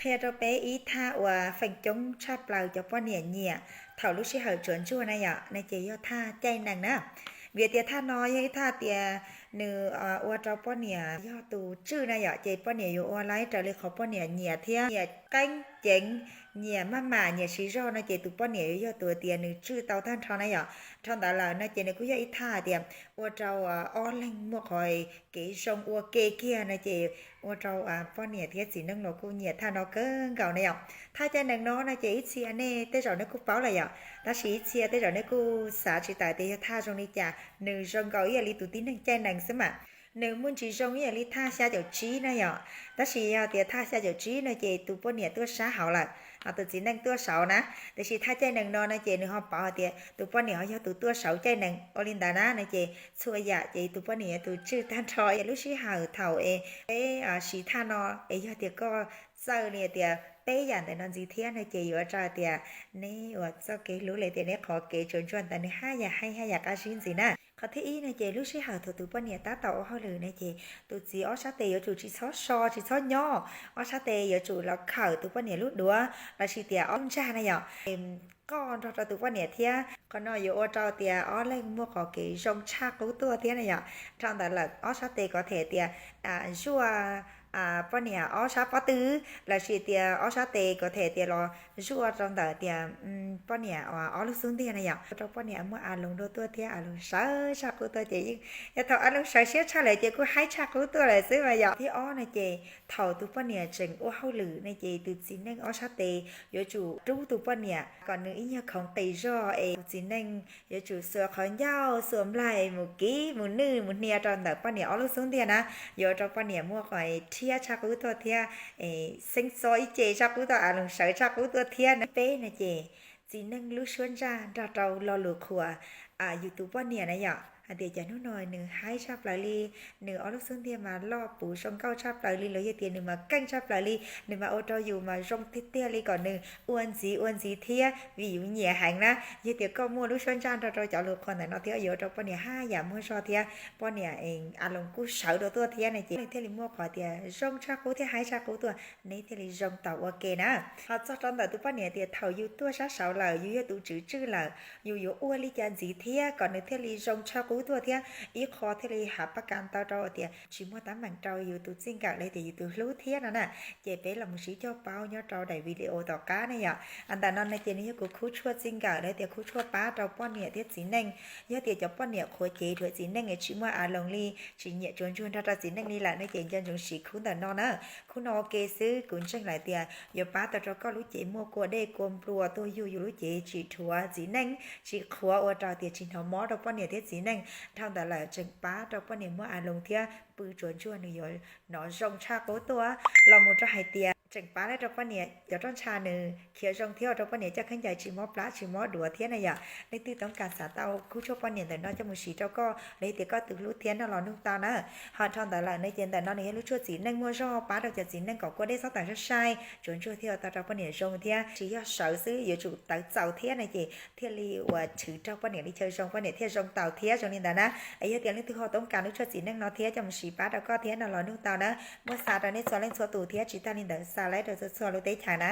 Qhia rau peb ib thaj uas feem coob tshaj plaws cov poj niam nyiam thaum lub sij hawm tsuas ntsuag na yom, no ces yog thaj caij nees na. Vim tias thaj no yog ib thaj tias nws ua rau poj niam yog tus tswj na yom, ces poj niam yuav ua laib raws li qhov poj niam nyiam thiab nyiam qeeb ceev, nyiam maj mam, nyiam siv zog no ces tus poj niam yuav yog tus tias nws tswj tau tag nrho na yom. Dhau ntawd lawm no ces nws kuj yog ib thaj tias ua rau ob leeg muaj qhov kev zoo ua ke kiag no ces ua rau poj niam thiab txiv neej los kuj nyiam thaj no kawg nkaus na yom. Thaj caij nees no no ces ib txhia nej tej zaum nej kuj paub lawm yom, tab sis ib txhia tej zaum nej kuj xav tsis tawm tias yog thaj zoo li cas, nws zoo nkaus ib yam li tus tib neeg caij nees xwb mas. Nws muaj ntsis zoo ib yam li thaj xya caum tsib na yom, tab sis yog tias thaj xya caum tsib no ces tus poj niam tuaj sab hauv lawm, ho tus txiv neej tuaj saud na. Tiam sis thaj caij nees no no ces nws ho pauv hais tias tus poj niam ho yog tus tuaj saud caij nees. Ua li ntawd na no ces txhua yam ces tus poj niam yog tus tswj tag nrho. Lub sij hawm thaum es peb siv thaj no es yog tias koj txawj li tias peb yam ntawm no ntxiv thiab no ces yuav ua rau tias neb ua txoj kev hlub li tias neb qhov kev tsuas ntsuag ntawd nws haj yam haib haj yam qab zib ntxiv na. Qhov thib ib no ces lub sij hawm thaum tus poj niam tab tom ua hauj lwm no ces tus txiv ob sab tes yuav tsum tsis txhob so tsis txhob nyob, ob sab tes yuav tsum los khawm tus poj niam lub duav lossis tias ob lub ntsag na yom, qoj nrog rau tus poj niam thiab. Qhov no yuav ua rau tias ob leeg muaj qhov kev zoo tshaj qub tuaj thiab na yom. Dhau ntawd lawm ob sab tes kuj tham tias zuaj poj niam ob sab pob tw lossis tias ob sab tes kuj tham tias los zuaj rau ntawm tias poj niam ob lub xub ntiag na yom, ua rau poj niam muaj a loos dua tuaj thiab a loos sawv tshaj qub tuaj ces yeej yog thaum a loos sawv siab tshaj lawm ces kuj haib tshaj qub tuaj lawm xwb mas yom. Thib ob no ces thaum tus poj niam tseem ua hauj lwm no ces tus txiv neej ob sab tes yuav tsum rub tus poj niam kom nws ib nyuag khoov qis zog es tus txiv neej yuav tsum xuas qhov ncauj xuas nplaig mus kiv mus nwj mus hnia rau ntawm poj niam ob lub xub ntiag na, yuav ua rau poj niam muaj qhov rhiab tshaj qub tuaj thiab xeeb xob ib ce tshaj qub tuaj a loos sawv tshaj qub tuaj thiab na. Peb no ces txiv neej lub suab ntsaj nrog rau lo lus qhuas yus tus poj niam na yom, hais tias cov hnub no nws haib tshaj plaws li, nws ob lub xub ntiag mas loj puv zoo nkauj tshaj plaws li los yog tias nws mas keej tshaj plaws li, nws mas ua rau yus mas zoo tiag tiag li kom nws ua ntxiv ua ntxiv thiab vim yus nyiam heev na. Yog tias koj muaj lub suab ntsaj nrog rau cov lus qhuas ntawm no thiab yuav ua rau poj niam haj yam muaj zog thiab poj niam a loos kuj sawv dua tuaj thiab no ces nws thiaj li muaj qhov tias zoo tshaj qub thiab haib tshaj qub tuaj, neb thiaj li zoo tau ua ke na. Ho txog rau ntawm tus poj niam tias thaum yus tuaj sab saud lawm yus yog tus tswv tswj lawm, yus yuav ua li cas ntxiv thiab kom nws thiaj li zoo tshaj qub tuaj thiab ib qho thiaj li hav paj ka ntau rau tias tsis muaj teeb meem rau yus tus txij nkawm los tias yus tus hlub thiab no na. Ces peb los mus sib cog paub nyob rau daim video tom qab na yom. Ntawm no no ces nws yog kuv khub tshuaj txij nkawm los tias khub tshuaj pab rau poj niam thiab txiv neej. Yog tias cov poj niam qhuav cev dhuav txiv neej es tsis muaj a loos li, tsis nyiam tsuas ntsuag nrog rau txiv neej li lawm no ces nco ntsoov siv khub ntawm no na. Khub no ua ke xwb, kuv ntseeg lawm tias yuav pab tau rau koj lub cev muaj kua dej kua nplua tuaj yug yus lub cev tsis dhuav txiv neej, tsis qhuav ua rau tias tsis hnov mob rau poj niam thiab txiv neej. Dhau ntawd lawm tseem pab rau poj niam muaj a loos thiab pw tsuas ntsuag nws yuav hnov zoo tshaj qub tuaj. Los mus rau hais tias tseem pab rau poj niam cov roj ntsha nws khiav zoo thiab ua rau poj niam coj khaub ncaws tsis mob plab tsis mob duav thiab na yom. Leej twg toob kas xav tau khub tshuaj poj niam ntawm no coj mus siv rau koj los yog tias koj tus hlub thiab no los nug tau na. Ho dhau ntawd lawm no ces ntawm no nws yog lub tshuaj txiv neej muaj zog pab rau cov txiv neej kom kua dej xob tawm sai sai, tsuas ntsuag thiaj ua tau rau poj niam zoo thiab tsis yog sawv xwb yuav tsum tawv txaus thiab na ces thiaj li ua tshwm rau poj niam li chaw zoo poj niam thiaj zoo tau thiab zoo li ntawd na. Es yog tias leej twg ho toob kas lub tshuaj txiv neej no thiab coj mus siv pab rau koj thiab no los nug tau na. Muab xa rau nej txhua leej txhua tus thiab tsis tag li ntawd xa laib rau txhua txhua lub teb chaws na.